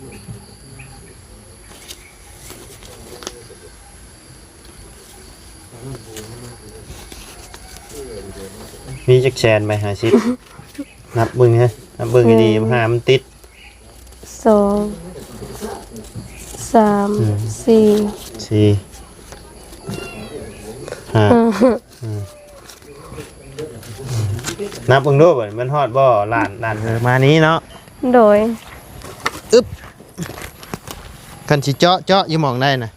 ມີຈັກແສນໃບຫ້າສິບ? ນັບເບິ່ງເດີ ນັບເບິ່ງດີໆ ຫ້າມັນຕິດ ສອງ ສາມ ອືມ ສີ່ ສີ່ ຫ້າ ຫ້າ ອືມ ນັບເບິ່ງດູ ບັດນີ້ມັນຮອດບໍ່ ລ້ານ ລ້ານ ເອີ ມານີ້ເນາະ ໂດຍ ອຶບ ຄັນຊິເຈາະ ເຈາະຢູ່ໝ່ອງໃດນະ?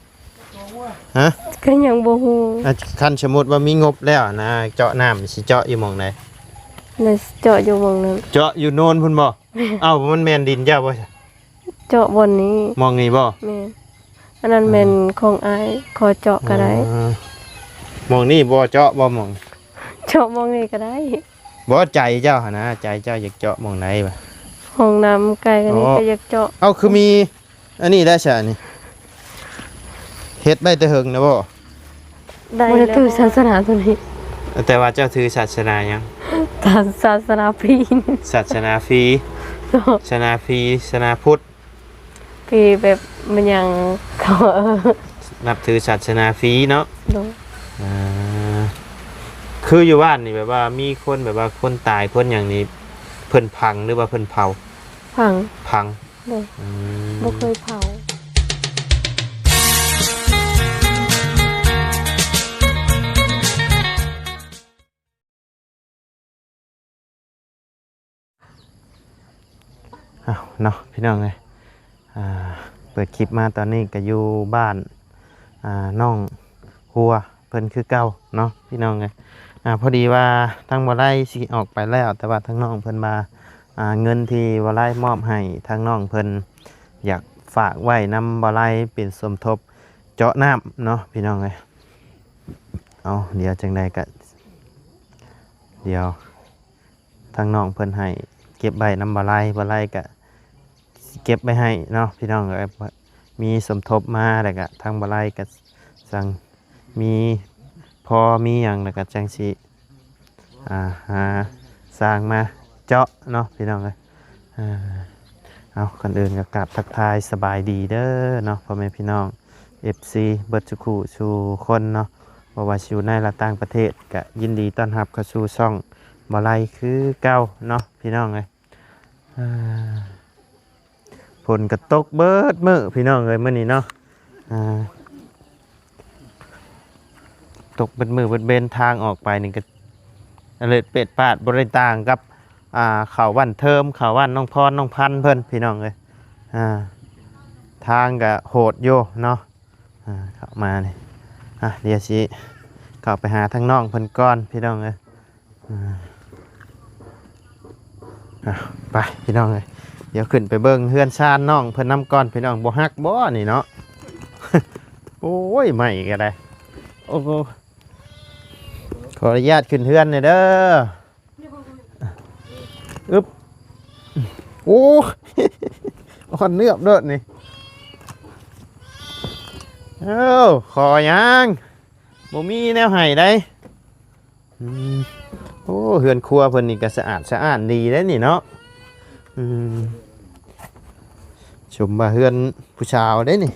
ຮະ? ກໍຍັງບໍ່ຮູ້ ອາ ຄັນສົມມຸດວ່າມີງົບແລ້ວນະ ເຈາະນ້ຳຊິເຈາະຢູ່ໝ່ອງໃດ? ແລ້ວຊິເຈາະຢູ່ໝ່ອງນັ້ນ ເຈາະຢູ່ໂນນພຸ້ນບໍ່? ເອົ້າ ມັນແມ່ນດິນເຈົ້າບໍ່? ເຈາະບ່ອນນີ້ ໝ່ອງນີ້ບໍ່? ແມ່ນ ອັນນັ້ນແມ່ນ ອືມ ຂອງອ້າຍ ຂໍເຈາະກໍໄດ້ ເອີ ໝ່ອງນີ້ບໍ່ເຈາະບໍ່? ໝ່ອງ ເຈາະໝ່ອງນີ້ກໍໄດ້ ບໍ່ ໃຈເຈົ້າຫັ້ນນະ ໃຈເຈົ້າຢາກເຈາະໝ່ອງໃດວະ? ຫ້ອງນ້ຳໃກ້ກັນນີ້ ອໍ ກໍຢາກເຈາະ ເອົ້າ ຄືມີ ອັນນີ້ໄດ້ຊະນີ້ ເຮັດໄວ້ແຕ່ເຫິງນະບໍ່? ໄດ້ ບໍ່ໄດ້ຖື ແລ້ວ ສາສະໜາໂຕນີ້ ແຕ່ວ່າເຈົ້າຖືສາສະໜາຫຍັງ? ສາສະໜາພີ ສາສະໜາຟີ ສາສະໜາພີ ສາສະໜາພຸດ ພີແບບມັນຫຍັງ ເຂົາ ນັບຖືສາສະໜາຟີເນາະ ໂດຍ ອ່າ ຄືຢູ່ບ້ານນີ້ແບບວ່າມີຄົນແບບວ່າຄົນຕາຍຄົນຫຍັງນີ້ ເພິ່ນຝັງ ຫຼືວ່າເພິ່ນເຜົາ? ຝັງ ຝັງ ໂດຍ ອືມ ບໍ່ເຄີຍເຜົາ. ອ້າວ ເນາະ ພີ່ນ້ອງເອີຍ ອ່າ ເປີດຄລິບມາຕອນນີ້ກໍຢູ່ບ້ານ ອ່າ ນ້ອງຫົວ ເພິ່ນຄືເກົ່າເນາະ ພີ່ນ້ອງເອີຍ ອ່າ ພໍດີວ່າທາງບໍ່ໄລຊິອອກໄປແລ້ວ ແຕ່ວ່າທາງນ້ອງເພິ່ນວ່າ ອ່າ ເງິນທີ່ບໍ່ໄລມອບໃຫ້ທາງນ້ອງເພິ່ນ ຢາກຝາກໄວ້ນຳບໍ່ໄລເປັນສົມທົບເຈາະນ້ຳເນາະ ພີ່ນ້ອງເອີຍ ເອົາ ດຽວຈັ່ງໃດກະ ດຽວທາງນ້ອງເພິ່ນໃຫ້ເກັບໄວ້ນຳບໍ່ໄລ ບໍ່ໄລກະເກັບໄວ້ໃຫ້ເນາະ ພີ່ນ້ອງເອີຍ ມີສົມທົບມາ ແລ້ວກະທາງບໍ່ໄລກະຈັ່ງ ມີພໍມີຫຍັງ ແລ້ວກໍຈັ່ງຊິ ອ່າ ຫາຊ່າງມາເຈາະເນາະ ພີ່ນ້ອງເອີຍ ອ່າ ເອົາ ກ່ອນອື່ນກໍກາບທັກທາຍສະບາຍດີເດີເນາະ ພໍ່ແມ່ພີ່ນ້ອງ ເອັຟຊີ ເບິດສູ່ຄູ່ສູ່ຄົນເນາະ ບໍ່ວ່າຊິຢູ່ໃນ ແລະ ຕ່າງປະເທດ ກໍຍິນດີຕ້ອນຮັບເຂົ້າສູ່ຊ່ອງບໍ່ໄລຄືເກົ່າເນາະ ພີ່ນ້ອງເອີຍ. ອ່າ ຝົນກໍຕົກເບິດມື້ພີ່ນ້ອງເອີຍ ມື້ນີ້ເນາະ ອ່າ ຕົກເບິດມື້ເບິດເວັນ ທາງອອກໄປນີ້ກໍອະເລີດເປດປາດ ບໍ່ໄດ້ຕ່າງກັບ ອ່າ ເຂົ້າບ້ານເທີມ ເຂົ້າບ້ານນ້ອງພອນ ນ້ອງພັນເພິ່ນ ພີ່ນ້ອງເອີຍ ອ່າ ທາງກໍໂຫດຢູ່ເນາະ ອ່າ ເຂົ້າມານີ້ ອ່ະ ດຽວຊິເຂົ້າໄປຫາທາງນ້ອງເພິ່ນກ່ອນ ພີ່ນ້ອງເອີຍ. ອ່າ ອ່ະ ໄປພີ່ນ້ອງເອີຍ ດຽວຂຶ້ນໄປເບິ່ງເຮືອນຊານນ້ອງເພິ່ນນຳກ່ອນ ພີ່ນ້ອງ ບໍ່ຮັກບໍ່ນີ້ເນາະ ໂອ້ຍ ໄມ້ກໍໄດ້ ໂອ້ ຂໍອະນຸຍາດຂຶ້ນເຮືອນແດ່ເດີ ອຶບ ໂອ້ ອ່ອນເໜືອບໂລດນີ້ ເອີ ຂໍຫຍັງ ບໍ່ມີແນວໃຫ້ໃດ ອືມ ໂອ້ ເຮືອນຄົວເພິ່ນນີ້ກໍສະອາດສະອ້ານດີເດ້ນີ້ເນາະ ອືມ ສົມວ່າເຮືອນຜູ້ສາວເດ້ນີ້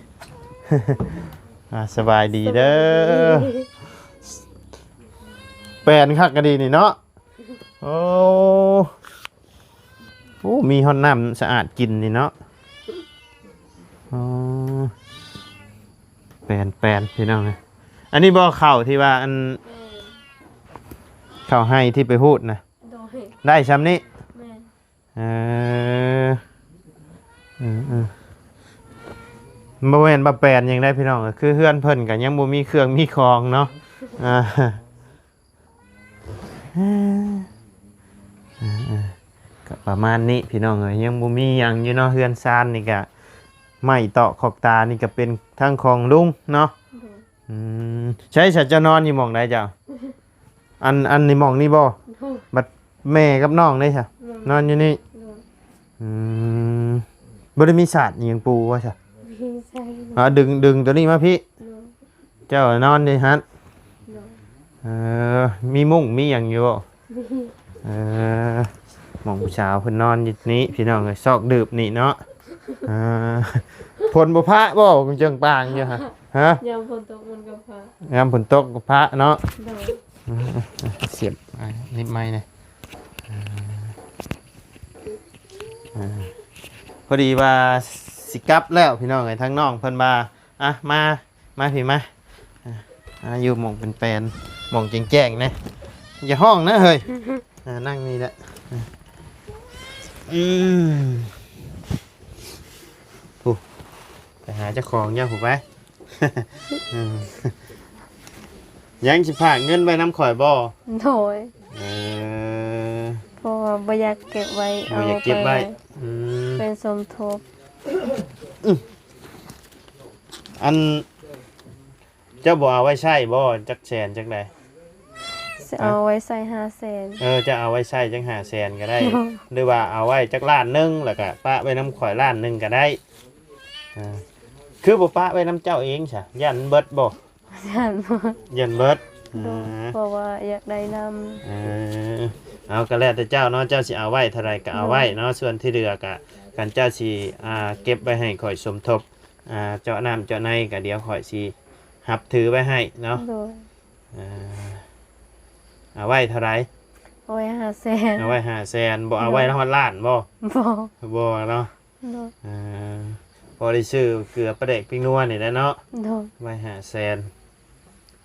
ອ່າ ສະບາຍດີເດີ ສະບາຍດີ ແປນຄັກກໍດີນີ້ເນາະ ໂອ້ ໂອ້ ມີຮອດນ້ຳສະອາດກິນນີ້ເນາະ ອໍ ແປນໆ ພີ່ນ້ອງເອີຍ ອັນນີ້ບໍ່ເຂົ້າທີ່ວ່າ ອັນ ແມ່ນ ເຂົ້າໄຮ່ທີ່ໄປຮູດນະ ໂດຍ ໄດ້ຊ່ຳນີ້ ແມ່ນ ເອີ ເອີໆ ບໍ່ແມ່ນວ່າແປນຫຍັງໃດພີ່ນ້ອງ ຄືເຮືອນເພິ່ນກໍຍັງບໍ່ມີເຄື່ອງມີຂອງເນາະ ອ່າ ເອີ ກໍປະມານນີ້ພີ່ນ້ອງເອີຍ ຍັງບໍ່ມີຫຍັງຢູ່ເນາະ ເຮືອນຊານນີ້ກະ ໄມ້ຕອກຂອກຕານີ້ກະເປັນທັງຂອງລຸງເນາະ ໂດຍ ອືມ ໃສຊະ ເຈົ້ານອນຢູ່ໝ່ອງໃດເຈົ້າ? ອັນ ອັນນີ້ໝ່ອງນີ້ບໍ່? ໂດຍ ບັດແມ່ກັບນ້ອງເດ້ຊະ? ໂດຍ ນອນຢູ່ນີ້ ໂດຍ ອືມ ບໍ່ໄດ້ມີສາດອີ່ຫຍັງປູວ່າຊະ? ມີໃສ່ ອ່າ ດຶງ ດຶງຕົວນີ້ມາພີ້ ໂດຍ ເຈົ້ານອນຢູ່ຫັ້ນ ໂດຍ ເອີ ມີມຸ້ງມີຫຍັງຢູ່ບໍ່? ມີ ເອີ ໝ່ອງຜູ້ສາວເພິ່ນນອນຢູ່ນີ້ພີ່ນ້ອງເອີຍ ຊອກດື່ມນີ້ເນາະ ອ່າ ຝົນບໍ່ພະບໍ່ ເຈີງປາງຢູ່ຮະ? ຮະ? ຍາມຝົນຕົກມັນກໍພະ ຍາມຝົນຕົກກໍພະເນາະ. ໂດຍ. ອ່າ ສຽບ ອ່າ ນິບໄມ້ແດ່. ອ່າ ອ່າ ພໍດີວ່າຊິກັບແລ້ວພີ່ນ້ອງເອີຍ ທາງນ້ອງເພິ່ນວ່າ ອ່ະ ມາ ມາພີ້ມາ ອ່າ ອ່າ ຢູ່ໝ່ອງເປັນແປນ ໝ່ອງແຈ້ງໆ ແດ່ ຢ່າຮ້ອງນະເຮີ້ຍ. ອ່າ ນັ່ງນີ້ແຫຼະ. ອືມ ຜູ້ ໄປຫາເຈົ້າຂອງເຈົ້າຜູ້ໄປ. ອືມ ຍັງຊິຝາກເງິນໄວ້ນຳຂ້ອຍບໍ່? ໂດຍ. ເອີ ເພາະວ່າບໍ່ຢາກເກັບໄວ້ ບໍ່ຢາກເກັບໄວ້. ເອົາໄປ ອືມ ໄປສົມທົບ. ອັນ ເຈົ້າບໍ່ເອົາໄວ້ໃຊ້ບໍ່ ຈັກແສນຈັກໃດ? ຊິເອົາໄວ້ໃຊ້ຫ້າແສນ. ເອີ ເຈົ້າເອົາໄວ້ໃຊ້ຈັກຫ້າແສນກໍໄດ້ ໂດຍ ຫຼືວ່າເອົາໄວ້ຈັກລ້ານໜຶ່ງ ແລ້ວກໍປະໄວ້ນຳຂ້ອຍລ້ານໜຶ່ງກໍໄດ້. ອ່າ ຄືບໍ່ປະໄວ້ນຳເຈົ້າເອງຊະ ຢ້ານເບິດບໍ່? ຢ້ານເບິດ. ຢ້ານເບິດ. ໂດຍ. ອ່າ ເພາະວ່າຢາກໄດ້ນຳ. ເອີ ເອົາ ກໍແລ້ວແຕ່ເຈົ້າເນາະ ເຈົ້າຊິເອົາໄວ້ເທົ່າໃດກໍເອົາໄວ້ເນາະ. ໂດຍ. ສ່ວນທີ່ເຫຼືອກໍ ຄັນເຈົ້າຊິ ອ່າ ເກັບໄວ້ໃຫ້ຂ້ອຍສົມທົບ ອ່າ ເຈາະນ້ຳເຈາະໃນ ກໍດຽວຂ້ອຍຊິຮັບຖືໄວ້ໃຫ້ເນາະ. ໂດຍ. ອ່າ ເອົາໄວ້ເທົ່າໃດ? ເອົາໄວ້ຫ້າແສນ. ເອົາໄວ້ຫ້າແສນ. ບໍ່ເອົາໄວ້ຮອດລ້ານບໍ່? ບໍ່. ບໍ່ເນາະ. ໂດຍ. ອ່າ ພໍໄດ້ຊື້ເກືອປາແດກປິງນົວນີ້ແຫຼະເນາະ. ໂດຍ. ໄວ້ຫ້າແສນ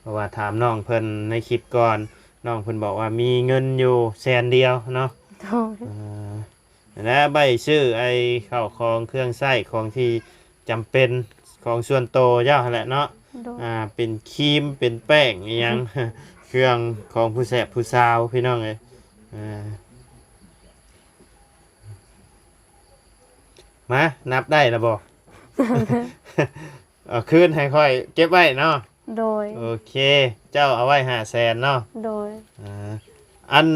ເພາະວ່າຖາມນ້ອງເພິ່ນໃນຄລິບກ່ອນ ນ້ອງເພິ່ນບອກວ່າມີເງິນຢູ່ແສນດຽວເນາະ. ໂດຍ. ອ່າ ແລະ ໄວ້ຊື້ໄອ້ເຂົ້າຂອງເຄື່ອງໃຊ້ ຂອງທີ່ຈຳເປັນ ຂອງສ່ວນໂຕເຈົ້າຫັ້ນແຫຼະເນາະ. ໂດຍ. ອ່າ ເປັນຄຣີມ ເປັນແປ້ງອີ່ຫຍັງ ເຄື່ອງຂອງຜູ້ແຊບຜູ້ສາວ ພີ່ນ້ອງເອີຍ. ອ່າ ມາ ນັບໄດ້ລະບໍ່? ເອົາຄືນໃຫ້ຂ້ອຍເກັບໄວ້ເນາະ. ໂດຍ. ໂອເຄ ເຈົ້າເອົາໄວ້ຫ້າແສນເນາະ. ໂດຍ. ອ່າ ອັນ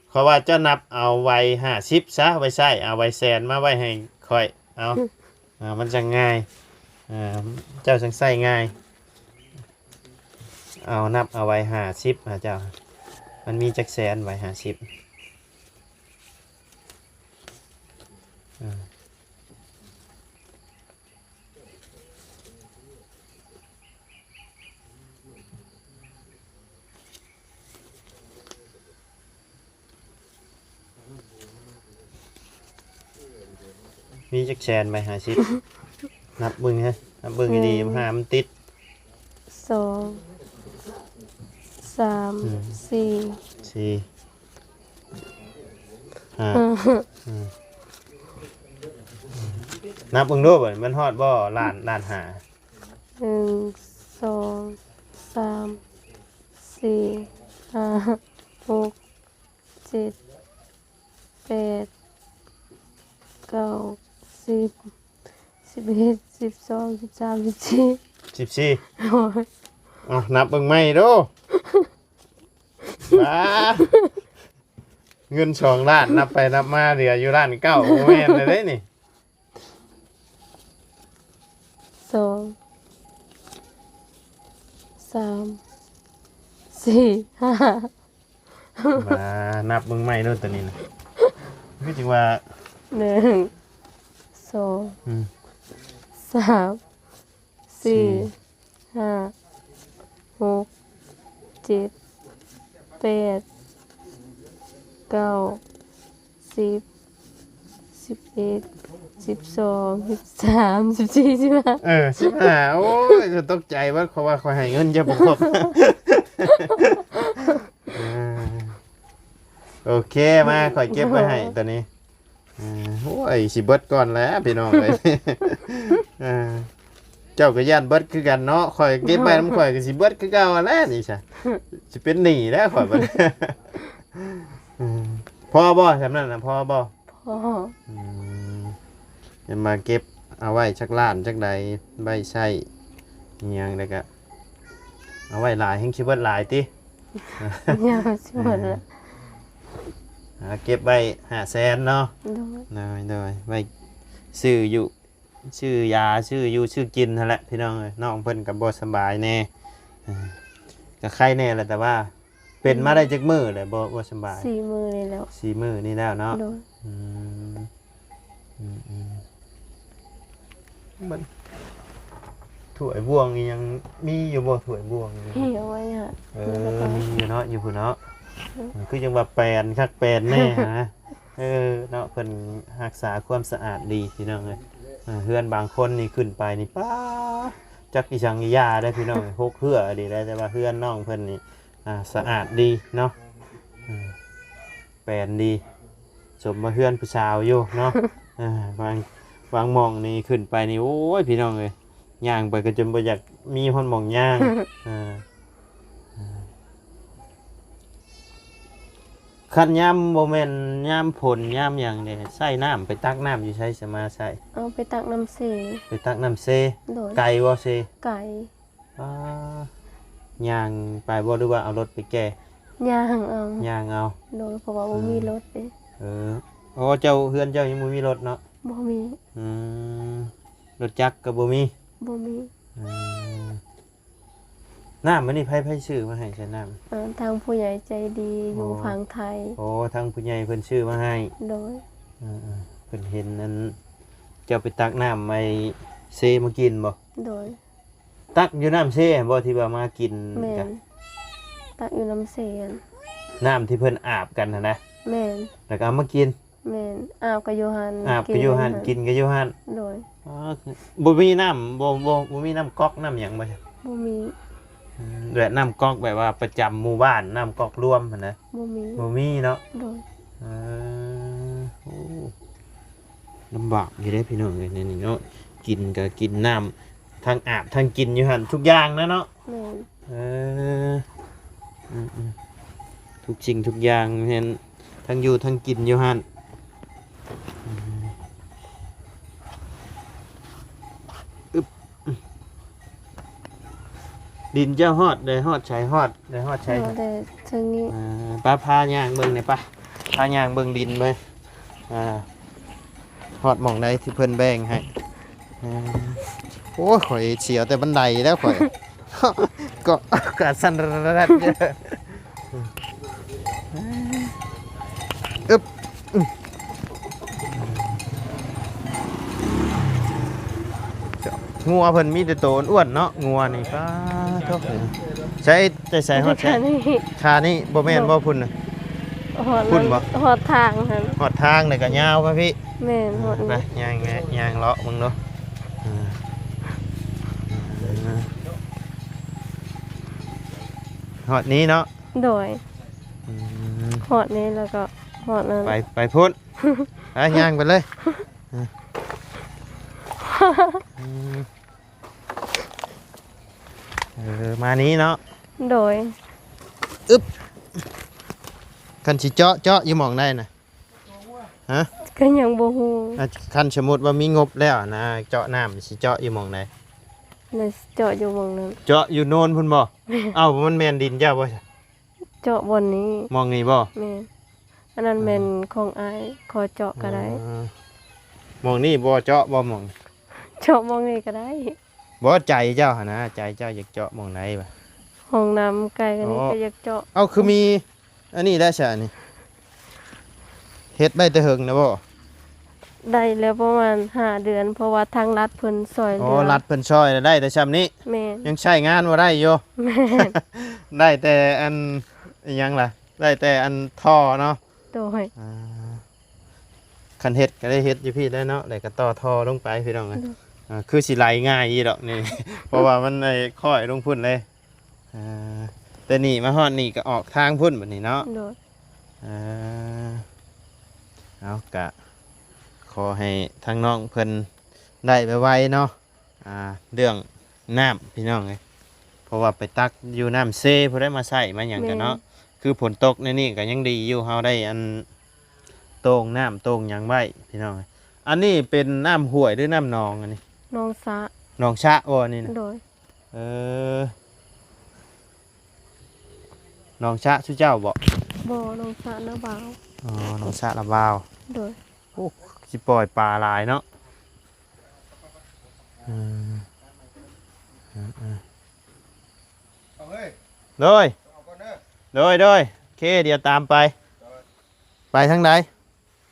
ເພາະວ່າເຈົ້ານັບເອົາໄວ້ຫ້າສິບຊະ ໄວ້ໃຊ້ ເອົາໄວ້ແສນມາໄວ້ໃຫ້ຂ້ອຍ ເອົາ ອ່າ ມັນຈັ່ງງ່າຍ ເຈົ້າຈັ່ງໃຊ້ງ່າຍ. ເອົາ ນັບເອົາໄວ້ຫ້າສິບ ຫາເຈົ້າ ມັນມີຈັກແສນ ໄວ້ຫ້າສິບ ອ່າ. ມີຈັກແສນໃບຫ້າສິບ? ນັບເບິ່ງເຮີ້ຍ ນັບເບິ່ງດີໆ ຫາມັນຕິດ. ສອງ ສາມ ອືມ ສີ່ ສີ່ ຫ້າ ຫ້າ ອືມ ນັບເບິ່ງດູ ບັດນີ້ມັນຮອດບໍ່ ລ້ານ ລ້ານຫ້າ? ໜຶ່ງ ສອງ ສາມ ສີ່ ຫ້າ ຫົກ ເຈັດ ແປດ ເກົ້າ ສິບ ສິບເອັດ ສິບສອງ ສິບສາມ ສິບສີ່ ສິບສີ່ ໂອ້ຍ ເອົາ ນັບເບິ່ງໃໝ່ດູ. ວ້າ ເງິນສອງລ້ານ ນັບໄປນັບມາເຫຼືອຢູ່ລ້ານເກົ້າ ບໍ່ແມ່ນແລ້ວເດ້ນີ້. ສອງ ສາມ ສີ່ ຫ້າ ມານັບເບິ່ງໃໝ່ໂລດໂຕນີ້ນະ ຄືຈັ່ງວ່າ ໜຶ່ງ ສອງ ອືມ ສາມ ສີ່ ສີ່ ຫ້າ ຫົກ ເຈັດ ແປດ ເກົ້າ ສິບ ສິບເອັດ ສິບສອງ ສິບສາມ ສິບສີ່ ສິບຫ້າ ເອີ ສິບຫ້າ ໂອ້ຍ ຕົກໃຈເບິດ ເພາະວ່າຂ້ອຍໃຫ້ເງິນເຈົ້າບໍ່ຄົບ. ອ່າ ໂອເຄ ມາ ຂ້ອຍເກັບໄວ້ໃຫ້ໂຕນີ້. ອ່າ ໂອ້ຍ ຊິເບິດກ່ອນແຫຼະພີ່ນ້ອງເອີຍ. ອ່າ ເຈົ້າກໍຢ້ານເບິດຄືກັນເນາະ ຂ້ອຍເກັບໄວ້ນຳຂ້ອຍກໍຊິເບິດຄືເກົ່າຫັ້ນແຫຼະນີ້ຊະ ຊິເປັນໜີ້ແລ້ວຂ້ອຍບັດນີ້. ພໍບໍ່ ສ່ຳນັ້ນນະ ພໍບໍ່? ພໍ. ອືມ ເຫັນມາເກັບເອົາໄວ້ຈັກລ້ານຈັກໃດ ໄວ້ໃຊ້ອີ່ຫຍັງ ແລ້ວກະເອົາໄວ້ຫຼາຍ ແຮ່ງຊິເບິດຫຼາຍຕິ? ຍັງຊິເບິດລະ ອ່າ ເກັບໄວ້ຫ້າແສນເນາະ. ໂດຍ ໂດຍ ໂດຍ ໄວ້ຊື້ຢູ່ ຊື້ຢາ ຊື້ຢູ່ ຊື້ກິນຫັ້ນແຫຼະພີ່ນ້ອງເອີຍ. ນ້ອງເພິ່ນກໍບໍ່ສະບາຍແດ່ ເອີ ກໍໄຄແດ່ແຫຼະ ແຕ່ວ່າ ເປັນມາໄດ້ຈັກມື້ແລ້ວ ບໍ່ ບໍ່ສະບາຍ? ສີ່ມື້ນີ້ແລ້ວ ສີ່ມື້ນີ້ແລ້ວເນາະ. ໂດຍ ອືມ ອືມ ອືມ ມັນ ຖ້ວຍບ່ວງອີ່ຫຍັງ ມີຢູ່ບໍ່ ຖ້ວຍບ່ວງອີ່ຫຍັງ? ມີເອົາໄວ້ຫັ້ນ ເອີ ມີຢູ່ເນາະ ຢູ່ພຸ້ນເນາະ. ອືມ ຄືຈັ່ງວ່າແປນຄັກແປນແນ່ຫັ້ນນະ. ເອີ ເນາະ ເພິ່ນຮັກສາຄວາມສະອາດດີພີ່ນ້ອງເອີຍ. ເອີ ເຮືອນບາງຄົນນີ້ຂຶ້ນໄປນີ້ ປ້າ ຈັກອີ່ຫຍັງອີ່ຫຍັງເດ້ພີ່ນ້ອງ ຫົກເຮືອອີ່ຫຼີເດ້ ແຕ່ວ່າເຮືອນນ້ອງເພິ່ນນີ້ ອ່າ ສະອາດດີເນາະ. ເອີ ແປນດີ ສົມວ່າເຮືອນຜູ້ສາວຢູ່ເນາະ. ເອີ ບາງ ບາງໝ່ອງນີ້ຂຶ້ນໄປນີ້ ໂອ້ຍ ພີ່ນ້ອງເອີຍ ຍ່າງໄປກໍຈົນບໍ່ຢາກມີຮອດໝ່ອງຍ່າງ. ເອີ ເອີ ຄັນຍາມ ບໍ່ແມ່ນຍາມຝົນຍາມຫຍັງເດ້ ໃຊ້ນ້ຳ ໄປຕັກນ້ຳຢູ່ໃສ ສະມາໃຊ້? ເອົາໄປຕັກນ້ຳເຊ. ໄປຕັກນ້ຳເຊ. ໂດຍ. ໄກບໍ່ເຊ? ໄກ. ອ່າ ຍ່າງໄປບໍ່ ຫຼືວ່າເອົາລົດໄປແກ່? ຍ່າງເອົາ. ຍ່າງເອົາ. ໂດຍ ເພາະວ່າບໍ່ມີ ເອີ ລົດເດ້. ເອີ ອໍ ເຈົ້າ ເຮືອນເຈົ້າຍັງບໍ່ມີລົດເນາະ? ບໍ່ມີ. ອືມ ລົດຈັກກໍບໍ່ມີ? ບໍ່ມີ. ອືມ ນ້ຳມື້ນີ້ໃຜ ໃຜຊື້ມາໃຫ້ ໃສ່ນ້ຳ? ເອີ ທາງຜູ້ໃຫຍ່ໃຈດີຢູ່ ອໍ ຝັ່ງໄທ. ໂອ້ ທາງຜູ້ໃຫຍ່ເພິ່ນຊື້ມາໃຫ້. ໂດຍ. ເອີໆ ເພິ່ນເຫັນອັນ ເຈົ້າໄປຕັກນ້ຳໄອ້ເຊມາກິນບໍ່? ໂດຍ. ຕັກຢູ່ນ້ຳເຊບໍ່ ທີ່ວ່າມາກິນ? ແມ່ນ ກະ ຕັກຢູ່ນ້ຳເຊຫັ້ນ ນ້ຳທີ່ເພິ່ນອາບກັນຫັ້ນນະ? ແມ່ນ. ແລ້ວກໍເອົາມາກິນ? ແມ່ນ ອາບກໍຢູ່ຫັ້ນ ອາບກໍຢູ່ຫັ້ນ ກິນກໍຢູ່ຫັ້ນ. ກິນກໍຢູ່ຫັ້ນ. ໂດຍ. ອໍ ບໍ່ມີນ້ຳ ບໍ່ ບໍ່ ບໍ່ມີນ້ຳກັອກນ້ຳຫຍັງບໍ່? ບໍ່ມີ. ອືມ ແບບນ້ຳກັອກແບບວ່າປະຈຳໝູ່ບ້ານ ນ້ຳກັອກລວມຫັ້ນນະ? ບໍ່ມີ. ບໍ່ມີເນາະ? ໂດຍ. ເອີ ໂອ້ ລຳບາກຢູ່ເດ້ພີ່ນ້ອງເອີຍ ໃນນີ້ເນາະ ກິນກໍກິນນ້ຳ ທັງອາບທັງກິນຢູ່ຫັ້ນ ທຸກຢ່າງນະເນາະ. ແມ່ນ. ເອີ ອືມໆ ທຸກສິ່ງທຸກຢ່າງແມ່ນ ທັງຢູ່ທັງກິນຢູ່ຫັ້ນ. ອືມ ອຶບ ດິນເຈົ້າຮອດ ໄດ້ຮອດໃສ ຮອດ ໄດ້ຮອດໃສ? ຮອດແຕ່ເທິງນີ້. ອ່າ ໄປ ພາຍ່າງເບິ່ງແດ່ ໄປ ພາຍ່າງເບິ່ງດິນໄປ. ອ່າ ຮອດໝ່ອງໃດທີ່ເພິ່ນແບ່ງໃຫ້? ອ່າ ໂອ້ຍ ຂ້ອຍສຽວແຕ່ບັນໄດແລ້ວຂ້ອຍ ກໍ ກະສັ່ນແຣດໆ. ອຶບ ອືມ ງົວເພິ່ນມີແຕ່ໂຕອ້ວນໆເນາະ ງົວນີ້. ປ້າໂທ້ ໃສ ແຕ່ໃສຮອດໃສ? ຄານີ້ ຄານີ້ບໍ່ແມ່ນບໍ່? ໂດຍ. ພຸ້ນນະ ຮອດພຸ້ນບໍ່? ຮອດທາງຫັ້ນ ຮອດທາງແລ້ວກໍຍາວມາພີ້. ແມ່ນ ອືມ ຮອດນີ້. ໄປ ຍ່າງ ຍ່າງເລາະເບິ່ງດູ. ອ່າ ຮອດນີ້ເນາະ? ໂດຍ. ອືມ ຮອດນີ້ແລ້ວກໍຮອດນັ້ນ. ໄປ ໄປພຸ້ນ ໄປ ຍ່າງໄປເລີຍ. ອ່າ ອືມ ເອີ ມານີ້ເນາະ? ໂດຍ. ອຶບ ຄັນຊິເຈາະ ເຈາະຢູ່ໝ່ອງໃດນະ? ຮະ? ກໍຍັງບໍ່ຮູ້. ອ່າ ຄັນສົມມຸດວ່າມີງົບແລ້ວນະ ເຈາະນ້ຳ ຊິເຈາະຢູ່ໝ່ອງໃດ? ແລ້ວຊິເຈາະຢູ່ໝ່ອງນັ້ນ. ເຈາະຢູ່ໂນນພຸ້ນບໍ່? ແມ່ນ. ເອົ້າ ມັນແມ່ນດິນເຈົ້າບໍ່? ເຈາະບ່ອນນີ້. ໝ່ອງນີ້ບໍ່? ແມ່ນ. ອັນນັ້ນແມ່ນ ອ່າ ຂອງອ້າຍ ຂໍເຈາະກໍໄດ້. ອໍ ໝ່ອງນີ້ບໍ່ເຈາະບໍ່? ໝ່ອງ ເຈາະໝ່ອງນີ້ກໍໄດ້. ບໍ່ ໃຈເຈົ້າຫັ້ນນະ ໃຈເຈົ້າຢາກເຈາະໝ່ອງໃດວະ? ຫ້ອງນ້ຳໃກ້ກັນນີ້ ອໍ ກໍຢາກເຈາະ. ເອົ້າ ຄືມີອັນນີ້ໄດ້ຊະ ອັນນີ້ ເຮັດໄດ້ແຕ່ເຫິງນະບໍ່? ໄດ້ແລ້ວປະມານຫ້າເດືອນ ເພາະວ່າທາງລັດເພິ່ນຊ່ອຍເຫຼືອ. ອໍ ລັດເພິ່ນຊ່ອຍໄດ້ແຕ່ຊ່ຳນີ້. ແມ່ນ. ຍັງໃຊ້ງານບໍ່ໄດ້ຢູ່. ແມ່ນ. ໄດ້ແຕ່ອັນ ອີຫຍັງລະ ໄດ້ແຕ່ອັນທໍ່ເນາະ. ໂດຍ. ອ່າ ຄັນເຮັດກໍໄດ້ເຮັດຢູ່ພີ້ແຫຼະເນາະ ແລ້ວກໍຕໍ່ທໍ່ລົງໄປພີ່ນ້ອງເອີຍ. ໂດຍ. ອ່າ ຄືຊິໄຫຼງ່າຍຢູ່ດອກນີ້ ເພາະວ່າມັນໄດ້ຄ້ອຍລົງພຸ້ນເລີຍ. ອ່າ ແຕ່ນີ້ມາຮອດນີ້ກໍອອກທາງພຸ້ນບັດນີ້ເນາະ. ໂດຍ. ອ່າ ເອົາ ກະຂໍໃຫ້ທາງນ້ອງເພິ່ນໄດ້ໄວໆເນາະ. ອ່າ ເລື່ອງນ້ຳພີ່ນ້ອງເອີຍ ເພາະວ່າໄປຕັກຢູ່ນ້ຳເຊ ຜູ້ໃດມາໃຊ້ມາຫຍັງກັນເນາະ. ແມ່ນ. ຄືຝົນຕົກໃນນີ້ກໍຍັງດີຢູ່ ເຮົາໄດ້ອັນໂຕ່ງນ້ຳໂຕ່ງຫຍັງໄວ້ພີ່ນ້ອງເອີຍ. ອັນນີ້ເປັນນ້ຳຫ້ວຍ ຫຼື ນ້ຳໜອງ? ອັນນີ້ໜອງສະ. ໜອງສະບໍ່ອັນນີ້ນະ? ໂດຍ. ເອີ ໜອງສະຊຸເຈົ້າບໍ່? ບໍ່ ໜອງສະນາບ່າວ. ອໍ ໜອງສະນາບ່າວ. ໂດຍ. ໂອ້ ຊິປ່ອຍປາຫຼາຍເນາະ. ເອີ ເອີ ເອີ ເອົາເຮີ້ຍ ໂດຍ ເອົາກ່ອນເດີ ໂດຍ ໂດຍ ໂອເຄ ດຽວຕາມໄປ. ໂດຍ. ໄປທາງໃດ?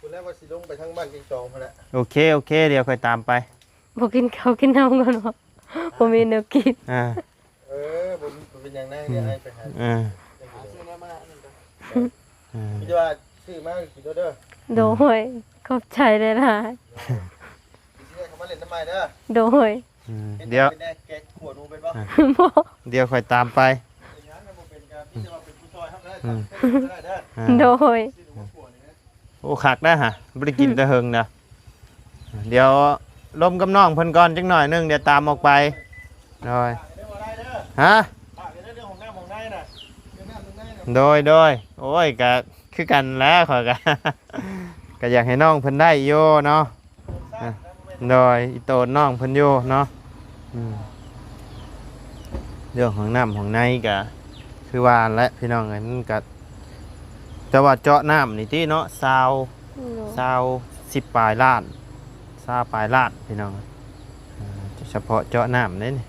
ພຸ້ນແຫຼະ ວ່າຊິລົງໄປທາງບ້ານກິງຕອງພຸ້ນແຫຼະ. ໂອເຄ ໂອເຄ ດຽວຂ້ອຍຕາມໄປ. ບໍ່ກິນເຂົ້າກິນນ້ຳກ່ອນບໍ່? ບໍ່ມີແນວກິນ. ອ່າ ເອີ ບໍ່ ບໍ່ເປັນຫຍັງນາງ ອືມ ດຽວອ້າຍໄປຫາ ເອີ ຊື້ແນວມາອັນນັ້ນກ່ອນ ເອີ ມີແຕ່ວ່າຊື້ມາກິນໂລດເດີ. ໂດຍ ຂອບໃຈຫຼາຍໆ ຊິໄດ້ເຂົ້າມາຫຼິ້ນນຳໃໝ່ເດີ. ໂດຍ ອືມ ເຮັດ ດຽວ ເປັນແນວແກງຂົ້ວໜູເປັນບໍ່? ອ່າ ບໍ່ ດຽວຂ້ອຍຕາມໄປ. ເປັນຫຍັງ ຄັນບໍ່ເປັນກໍມີແຕ່ວ່າເປັນຜູ້ຊ່ອຍເຮົາກໍໄດ້ ອືມ ຕາມເປັນກໍໄດ້ເດີ. ອ່າ ໂດຍ ຊື້ໜູມາຂົ້ວນີ້ນະ. ໂອ້ ຄັກໄດ໋ຫະ ບໍ່ໄດ້ກິນແຕ່ເຫິງນະ. ດຽວລົມກັບນ້ອງເພິ່ນກ່ອນຈັກໜ້ອຍໜຶ່ງ ດຽວຕາມອອກໄປ. ໂດຍ ຮະ? ໂດຍ ໂດຍ ໂອ້ຍ ກະຄືກັນແຫຼະ ຂ້ອຍກະ ກະຢາກໃຫ້ນ້ອງເພິ່ນໄດ້ຢູ່ເນາະ. ອ່ະ ໂດຍ ອີ່ໂຕນນ້ອງເພິ່ນຢູ່ເນາະ. ອືມ ເລື່ອງຫ້ອງນ້ຳຫ້ອງໃນກະຄືວ່າຫັ້ນແຫຼະພີ່ນ້ອງເອີຍ ມັນກະ ແຕ່ວ່າເຈາະນ້ຳນີ້ຕິເນາະ ຊາວ ໂດຍ ຊາວ ສິບປາຍລ້ານ ຊາວປາຍລ້ານພີ່ນ້ອງ. ເອີ ສະເພາະເຈາະນ້ຳເດ້ນີ້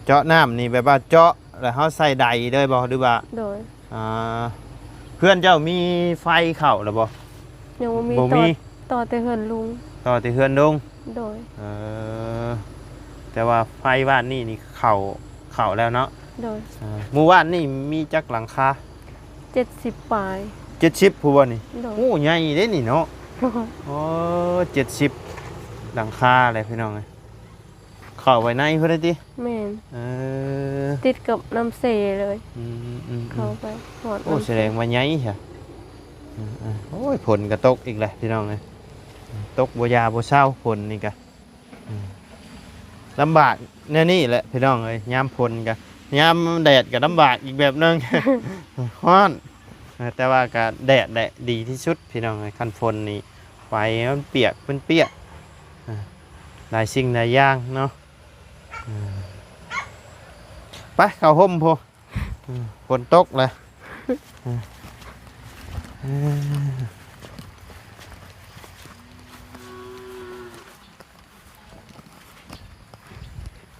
ເຈາະນ້ຳນີ້ແບບວ່າເຈາະແລ້ວເຮົາໃສ່ໃດເລີຍບໍ່ ຫຼືວ່າ? ໂດຍ ອ່າ ເຮືອນເຈົ້າມີໄຟເຂົ້າແລ້ວບໍ່? ຍັງບໍ່ມີ ບໍ່ມີ ຕໍ່ ຕໍ່ແຕ່ເຮືອນລຸງ ຕໍ່ແຕ່ເຮືອນລຸງ. ໂດຍ ເອີ ແຕ່ວ່າໄຟບ້ານນີ້ນີ້ເຂົ້າ ເຂົ້າແລ້ວເນາະ. ໂດຍ ເອີ ໝູ່ບ້ານນີ້ມີຈັກຫຼັງຄາ? ເຈັດສິບປາຍ ເຈັດສິບ ຜູ້ບໍ່ນີ້? ໂດຍ ໂອ້ ໃຫຍ່ເດ້ນີ້ເນາະ. ໂອ້ ເຈັດສິບຫຼັງຄາແຫຼະພີ່ນ້ອງເອີຍ. ເຂົ້າໄປໃນພຸ້ນເດ້ຕິ? ແມ່ນ ເອີ ຕິດກັບນ້ຳເຊເລີຍ. ອືມໆໆ ເຂົ້າໄປຮອດ ໂອ້ ນ້ຳເຊ ສະແດງວ່າໃຫຍ່ຊະ. ເອີໆ ໂອ້ຍ ຝົນກໍຕົກອີກແຫຼະພີ່ນ້ອງເອີຍ ຕົກບໍ່ຢາບໍ່ເຊົາ ຝົນນີ້ກະ ອືມ ລຳບາກແນວນີ້ແຫຼະພີ່ນ້ອງເອີຍ ຍາມຝົນກະ ຍາມແດດກະລຳບາກອີກແບບໜຶ່ງ ຮ້ອນ. ເອີ ແຕ່ວ່າກະແດດແຫຼະດີທີ່ສຸດພີ່ນ້ອງເອີຍ ຄັນຝົນນີ້ໄປມັນປຽກ ມັນປຽກ ເອີ ຫຼາຍສິ່ງຫຼາຍຢ່າງເນາະ. ເອີ ໄປເຂົ້າຮົ່ມພຸ້ນ ເອີ ຝົນຕົກແລ້ວ. ເອີ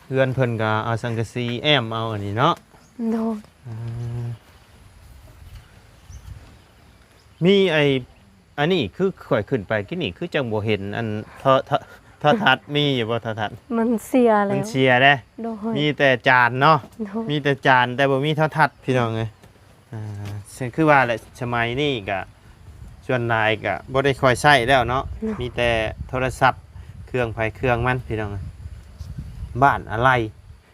ເຮືອນເພິ່ນກໍເອົາສັງກະສີແອ້ມເອົາອັນນີ້ເນາະ. ໂດຍ ເອີ ມີໄອ້ ອັນນີ້ຄືຂ້ອຍຂຶ້ນໄປກີ້ນີ້ ຄືຈັ່ງບໍ່ເຫັນອັນ ໂທ ໂທ ໂທລະທັດ ມີຢູ່ບໍ່ໂທລະທັດ? ມັນເສຍແລ້ວ ມັນເສຍເດ້. ໂດຍ ມີແຕ່ຈານເນາະ. ໂດຍ ມີແຕ່ຈານ ແຕ່ບໍ່ມີໂທລະທັດ ພີ່ນ້ອງເອີຍ. ອ່າ ຄືວ່າແຫຼະ ສະໄໝນີ້ກະສ່ວນຫຼາຍກະບໍ່ໄດ້ຄ່ອຍໃຊ້ແລ້ວເນາະ. ໂດຍ ມີແຕ່ໂທລະສັບ ເຄື່ອງໃຜເຄື່ອງມັນ ພີ່ນ້ອງເອີຍ. ບ້ານອາໄລ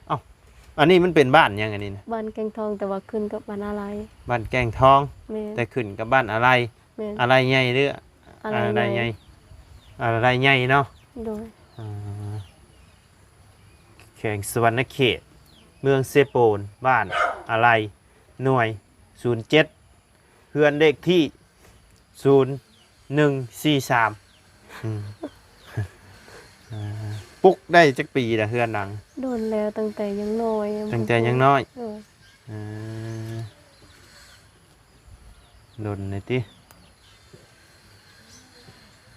ເອົ້າ ອັນນີ້ມັນເປັນບ້ານຫຍັງອັນນີ້ນະ? ບ້ານແກ້ງທອງ ແຕ່ວ່າຂຶ້ນກັບບ້ານອາໄລ. ບ້ານແກ້ງທອງ ແມ່ນ ແຕ່ຂຶ້ນກັບບ້ານອາໄລ. ແມ່ນ ອາໄລໃຫຍ່ ຫຼື ອາໄລໃຫຍ່ ອາໄລໃຫຍ່ ອາໄລໃຫຍ່ເນາະ. ໂດຍ ອ່າ ແຂວງສະຫວັນນະເຂດ ເມືອງເຊໂປນ ບ້ານອາໄລ ໜ່ວຍ ສູນເຈັດ ເຮືອນເລກທີ ສູນໜຶ່ງສີ່ສາມ. ອືມ ອ່າ ປຸກໄດ້ຈັກປີລະເຮືອນຫຼັງ? ດົນແລ້ວ ຕັ້ງແຕ່ຍັງນ້ອຍ ຕັ້ງແຕ່ຍັງນ້ອຍ. ໂດຍ ເອີ ດົນແລ້ວຕິ.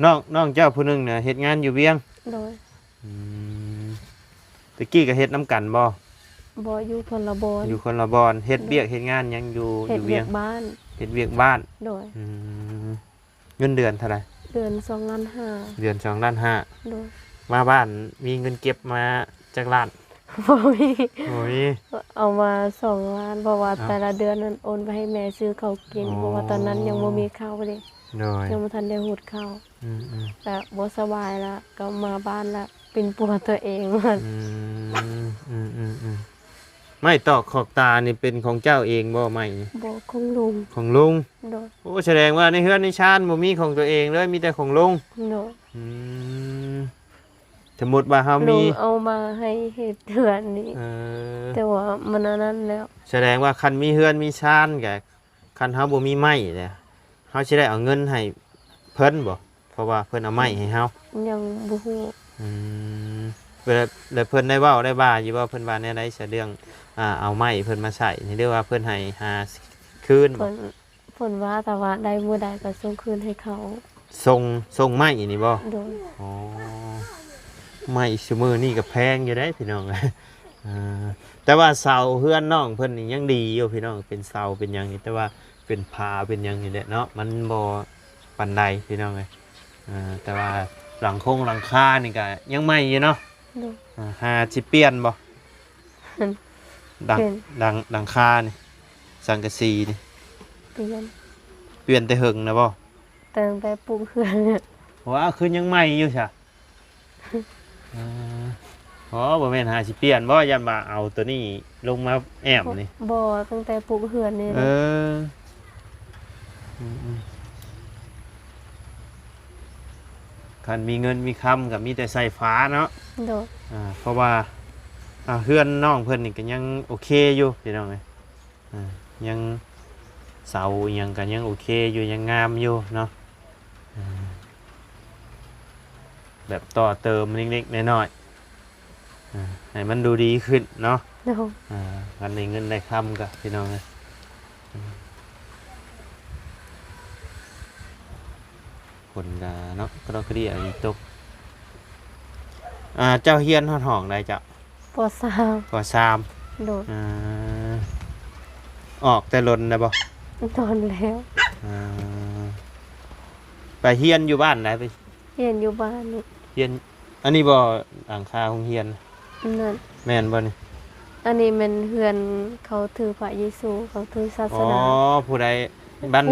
ນ້ອງ ນ້ອງເຈົ້າຜູ້ໜຶ່ງນະເຮັດງານຢູ່ວຽງ? ໂດຍ ອືມ ແຕ່ກີ້ກໍເຮັດນຳກັນບໍ່? ບໍ່ ຢູ່ຄົນລະບ່ອນ. ຢູ່ຄົນລະບ່ອນ ເຮັດວຽກເຮັດງານຫຍັງຢູ່ ຢູ່ວຽງ? ເຮັດວຽກບ້ານ. ເຮັດວຽກບ້ານ. ໂດຍ ອືມ ເງິນເດືອນເທົ່າໃດ? ເດືອນສອງລ້ານຫ້າ. ເດືອນສອງລ້ານຫ້າ. ໂດຍ ມາບ້ານມີເງິນເກັບມາຈັກລ້ານ? ບໍ່ມີ ບໍ່ມີ. ເອົາມາສອງລ້ານ ເພາະວ່າ ເອົ້າ ແຕ່ລະເດືອນນັ້ນໂອນໄປໃຫ້ແມ່ຊື້ເຂົ້າກິນ. ອໍ ເພາະວ່າຕອນນັ້ນຍັງບໍ່ມີເຂົ້າເດ້. ໂດຍ ຍັງບໍ່ທັນໄດ້ຫຸດເຂົ້າ. ອືມໆ ກະບໍ່ສະບາຍລະ ກໍມາບ້ານລະ ປິ່ນປົວຕົວເອງ. ອືມ ອືມໆໆ ໄມ້ຕອກຂອບຕານີ້ເປັນຂອງເຈົ້າເອງບໍ່ ໄມ້ນີ້? ບໍ່ ຂອງລຸງ. ຂອງລຸງ. ໂດຍ ໂອ້ ສະແດງວ່າໃນເຮືອນໃນຊານບໍ່ມີຂອງຕົວເອງເລີຍ ມີແຕ່ຂອງລຸງ. ໂດຍ ອືມ ສົມມຸດວ່າເຮົາມີ ລຸງເອົາມາໃຫ້ເຮັດເຮືອນນີ້. ເອີ ແຕ່ວ່າມັນອັນນັ້ນແລ້ວ. ສະແດງວ່າຄັນມີເຮືອນມີຊານກະ ຄັນເຮົາບໍ່ມີໄມ້ເດ ເຮົາຊິໄດ້ເອົາເງິນໃຫ້ເພິ່ນບໍ່? ເພາະວ່າເພິ່ນເອົາໄມ້ໃຫ້ເຮົາ. ຍັງບໍ່ຮູ້. ອືມ ແລ້ວ ແລ້ວເພິ່ນໄດ້ເວົ້າໄດ້ວ່າຢູ່ບໍ່? ເພິ່ນວ່າແນວໃດຊະ ເລື່ອງ ອ່າ ເອົາໄມ້ເພິ່ນມາໃຊ້ນີ້ ຫຼືວ່າເພິ່ນໃຫ້ຫາຄືນບໍ່? ເພິ່ນ ເພິ່ນວ່າ ຖ້າວ່າໄດ້ມື້ໃດກໍສົ່ງຄືນໃຫ້ເຂົາ. ສົ່ງ ສົ່ງໄມ້ນີ້ບໍ່? ໂດຍ ອໍ ໄມ້ຊຸມື້ນີ້ກໍແພງຢູ່ເດ້ພີ່ນ້ອງ. ອ່າ ແຕ່ວ່າເສົາເຮືອນນ້ອງເພິ່ນນີ້ຍັງດີຢູ່ພີ່ນ້ອງ ເປັນເສົາເປັນຫຍັງນີ້ ແຕ່ວ່າເປັນຝາເປັນຫຍັງນີ້ແຫຼະເນາະ ມັນບໍ່ປານໃດພີ່ນ້ອງເອີຍ. ອ່າ ແຕ່ວ່າຫຼັງຄົງຫຼັງຄານີ້ກໍຍັງໃໝ່ຢູ່ເນາະ. ໂດຍ ອ່າ ຫາຊິປ່ຽນບໍ່? ດັງ ປ່ຽນ ດັງ ຫຼັງຄານີ້ ສັງກະສີນີ້ ປ່ຽນ ປ່ຽນແຕ່ເຫິງນະບໍ່? ຕັ້ງແຕ່ປຸກເຮືອນ. ວ້າ ຄືຍັງໃໝ່ຢູ່ຊະ. ເອີ ອໍ ບໍ່ແມ່ນຫາຊິປ່ຽນບໍ່? ຢ້ານວ່າເອົາໂຕນີ້ລົງມາແອ້ມນີ້. ບໍ່ ຕັ້ງແຕ່ປຸກເຮືອນນີ້ແຫຼະ. ເອີ ອືມໆ ຄັນມີເງິນມີຄຳກໍມີແຕ່ໃສ່ຝາເນາະ. ໂດຍ ອ່າ ເພາະວ່າ ອ່າ ເຮືອນນ້ອງເພິ່ນນີ້ກໍຍັງໂອເຄຢູ່ພີ່ນ້ອງເອີຍ. ອ່າ ຍັງເສົາອີ່ຫຍັງກໍຍັງໂອເຄຢູ່ ຍັງງາມຢູ່ເນາະ. ອ່າ ແບບຕໍ່ເຕີມເລັກໆນ້ອຍໆ ອ່າ ໃຫ້ມັນດູດີຂຶ້ນເນາະ. ໂດຍ ອ່າ ຄັນໄດ້ເງິນໄດ້ຄຳກໍ ພີ່ນ້ອງເອີຍ ອືມ ຝົນກໍເນາະ ກໍດອກກະເດຍອີ່ຕົກ. ອ່າ ເຈົ້າຮຽນຮອດຫ້ອງໃດເຈົ້າ? ປໍສາມ ປໍສາມ. ໂດຍ ອ່າ ອອກແຕ່ດົນແລ້ວບໍ່? ດົນແລ້ວ. ອ່າ ໄປຮຽນຢູ່ບ້ານໃດ? ໄປຮຽນຢູ່ບ້ານນີ້. ຮຽນ ອັນນີ້ບໍ່ ຫຼັງຄາໂຮງຮຽນ? ນັ້ນ ແມ່ນບໍ່ນີ້? ອັນນີ້ແມ່ນເຮືອນເຂົາຖືພະເຢຊູ ເຂົາຖືສາສະໜາ. ອໍ ຜູ້ໃດ ວັນ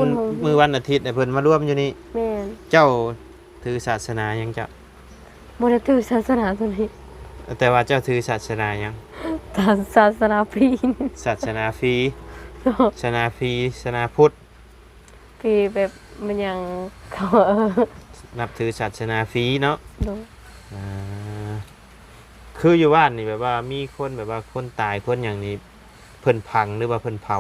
ມື້ວັນອາທິດໃຫ້ເພິ່ນມາລວມຢູ່ນີ້. ແມ່ນ. ເຈົ້າຖືສາສະໜາຫຍັງເຈົ້າ? ບໍ່ໄດ້ຖືສາສະໜາຕົວນີ້. ແຕ່ວ່າເຈົ້າຖືສາສະໜາຫຍັງ? ສາ ສາສະໜາຟີ. ສາສະໜາຟີ. ໂດຍ ສາສະໜາຟີ ສາສະໜາພຸດ. ຟີແບບມັນຫຍັງເຂົາ ນັບຖືສາສະໜາຟີເນາະ. ໂດຍ ອ່າ ຄືຢູ່ບ້ານນີ້ແບບວ່າມີຄົນແບບວ່າຄົນຕາຍຄົນຫຍັງນີ້ ເພິ່ນຝັງຫຼືວ່າເພິ່ນເຜົາ?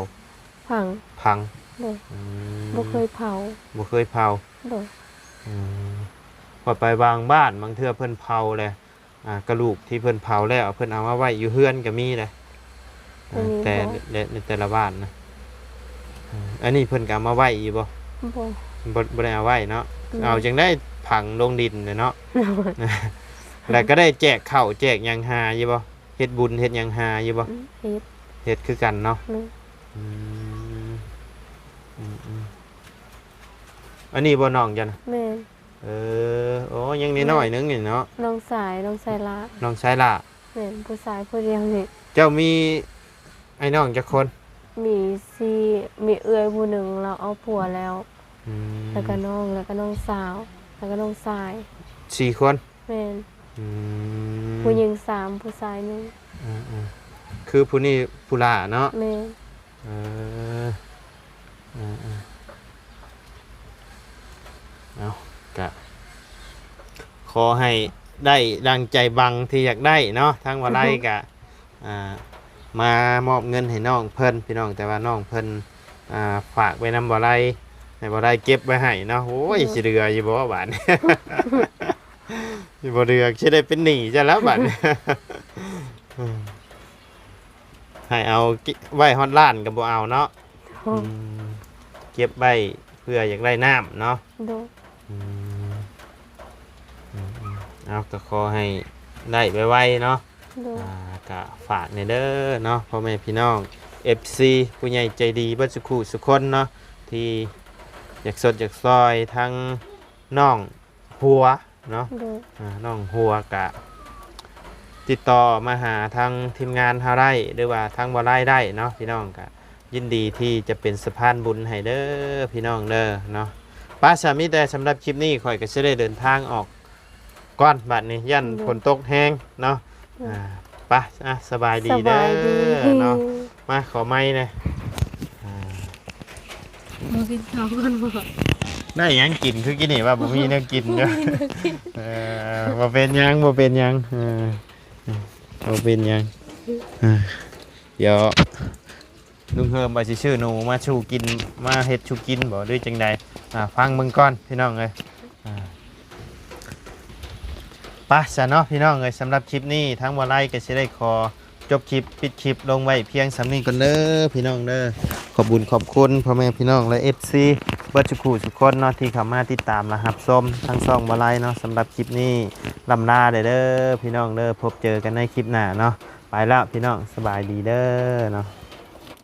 ຝັງ. ຝັງ. ໂດຍ ອືມ ບໍ່ເຄີຍເຜົາ. ບໍ່ເຄີຍເຜົາ. ໂດຍ ອືມ ຂ້ອຍໄປບາງບ້ານ ບາງເທື່ອເພິ່ນເຜົາແຫຼະ ອ່າ ກະດູກທີ່ເພິ່ນເຜົາແລ້ວ ເພິ່ນເອົາມາໄວ້ຢູ່ເຮືອນກໍມີເດ້. ເອີ ແຕ່ ແຕ່ ໃນແຕ່ລະບ້ານນະ. ເອີ ອັນນີ້ເພິ່ນກໍເອົາມາໄວ້ຢູ່ບໍ່? ບໍ່ ບໍ່ ບໍ່ໄດ້ເອົາໄວ້ເນາະ. ອືມ ເອົາຈັ່ງໃດຝັງລົງດິນແຫຼະເນາະ. ແລ້ວກໍໄດ້ແຈກເຂົ້າແຈກຫຍັງຫາຢູ່ບໍ່? ເຮັດບຸນເຮັດຫຍັງຫາຢູ່ບໍ່? ອືມ ເຮັດ ເຮັດຄືກັນເນາະ. ແມ່ນ. ອືມ ອືມໆ ອັນນີ້ບໍ່ນ້ອງເຈົ້ານະ? ແມ່ນ. ເອີ ໂອ້ ຍັງນ້ອຍໆໜຶ່ງນີ້ເນາະ. ນ້ອງຊາຍ ນ້ອງຊາຍຫຼ້າ. ນ້ອງຊາຍຫຼ້າ. ແມ່ນ ຜູ້ຊາຍຜູ້ດຽວນີ້. ເຈົ້າມີອ້າຍນ້ອງຈັກຄົນ? ມີສີ່ ມີເອື້ອຍຜູ້ໜຶ່ງ ລາວເອົາຜົວແລ້ວ. ອືມ ແລ້ວກໍນ້ອງ ແລ້ວກໍນ້ອງສາວ ແລ້ວກໍນ້ອງຊາຍ. ສີ່ຄົນ? ແມ່ນ. ອືມ ຜູ້ຍິງສາມ ຜູ້ຊາຍໜຶ່ງ. ເອີໆ ຄືຜູ້ນີ້ຜູ້ຫຼ້າເນາະ. ແມ່ນ. ເອີ ເອີໆ ເອົາ ກະຂໍໃຫ້ໄດ້ດັ່ງໃຈຫວັງທີ່ຢາກໄດ້ເນາະ. ທາງວາໄລກະ ອ່າ ມາມອບເງິນໃຫ້ນ້ອງເພິ່ນ ພີ່ນ້ອງ ແຕ່ວ່ານ້ອງເພິ່ນ ອ່າ ຝາກໄວ້ນຳວາໄລ ໃຫ້ວາໄລເກັບໄວ້ໃຫ້ເນາະ. ໂອ້ຍ ໂດຍ ຊິເຫຼືອຢູ່ບໍ່ບາດນີ້? ຊິບໍ່ເຫຼືອ ຊິໄດ້ເປັນໜີ້ເຈົ້າແລ້ວບາດນີ້. ໃຫ້ເອົາໄວ້ຮອດລ້ານກໍບໍ່ເອົາເນາະ. ໂດຍ ອືມ ເກັບໄວ້ເພື່ອຢາກໄດ້ນ້ຳເນາະ. ໂດຍ ອືມ ອືມໆ ເອົາ ກໍຂໍໃຫ້ໄດ້ໄວໆເນາະ. ໂດຍ ອ່າ ກໍຝາກແດ່ເດີເນາະ ພໍ່ແມ່ພີ່ນ້ອງ ເອັຟຊີ ຜູ້ໃຫຍ່ໃຈດີເບິດສູ່ຄູ່ສູ່ຄົນເນາະ ທີ່ຢາກສົດຢາກຊ່ອຍທັງນ້ອງຫົວ ເນາະ. ໂດຍ ອ່າ ນ້ອງຫົວກະຕິດຕໍ່ມາຫາທາງທີມງານເຮົາໄດ້ ຫຼືວ່າທາງບໍ່ໄດ້ໄດ້ເນາະ ພີ່ນ້ອງ. ກະຍິນດີທີ່ຈະເປັນສະພານບຸນໃຫ້ເດີ ພີ່ນ້ອງເດີເນາະ. ປະ ສະ ມີແຕ່ສຳລັບຄລິບນີ້ ຂ້ອຍກະຊິໄດ້ເດີນທາງອອກກ່ອນບາດນີ້ ຢ້ານ ໂດຍ ຝົນຕົກແຮງເນາະ. ໂດຍ ອ່າ ປະ ອ່ະ ສະບາຍດີເດີ ສະບາຍດີເນາະ. ມາ ຂໍໄມ້ແດ່. ອ່າ ບໍ່ກິນເຂົ້າກ່ອນບໍ່? ໄດ້ຫຍັງກິນ? ຄືກີ້ນີ້ວ່າບໍ່ມີແນວກິນເດີ. ບໍ່ມີແນວກິນ. ເອີ ບໍ່ເປັນຫຍັງ ບໍ່ເປັນຫຍັງ. ເອີ ບໍ່ເປັນຫຍັງ. ເອີ ດຽວລຸງເຮີມວ່າຊິຊື້ໜູມາສູ່ກິນ ມາເຮັດສູ່ກິນບໍ່ ຫຼືຈັ່ງໃດ? ອ່າ ຟັງເບິ່ງກ່ອນ ພີ່ນ້ອງເອີຍ. ອ່າ ໄປຊະເນາະ ພີ່ນ້ອງເອີຍ. ສຳລັບຄລິບນີ້ ທາງບໍ່ໄລກໍຊິໄດ້ຂໍ ຈົບຄລິບ ປິດຄລິບລົງໄວ້ພຽງສ່ຳນີ້ກ່ອນເດີ ພີ່ນ້ອງເດີ. ຂອບບຸນຂອບຄຸນພໍ່ແມ່ພີ່ນ້ອງ ແລະ ເອັຟຊີ ເບິດສູ່ຄູ່ສູ່ຄົນເນາະ ທີ່ເຂົ້າມາຕິດຕາມ ແລະ ຮັບຊົມທາງຊ່ອງບໍ່ໄລເນາະ. ສຳລັບຄລິບນີ້ ລ່ຳລາໄດ້ເດີ ພີ່ນ້ອງເດີ. ພົບເຈີກັນໃນຄລິບໜ້າເນາະ. ໄປແລ້ວ ພີ່ນ້ອງ ສະບາຍດີເດີເນາະ.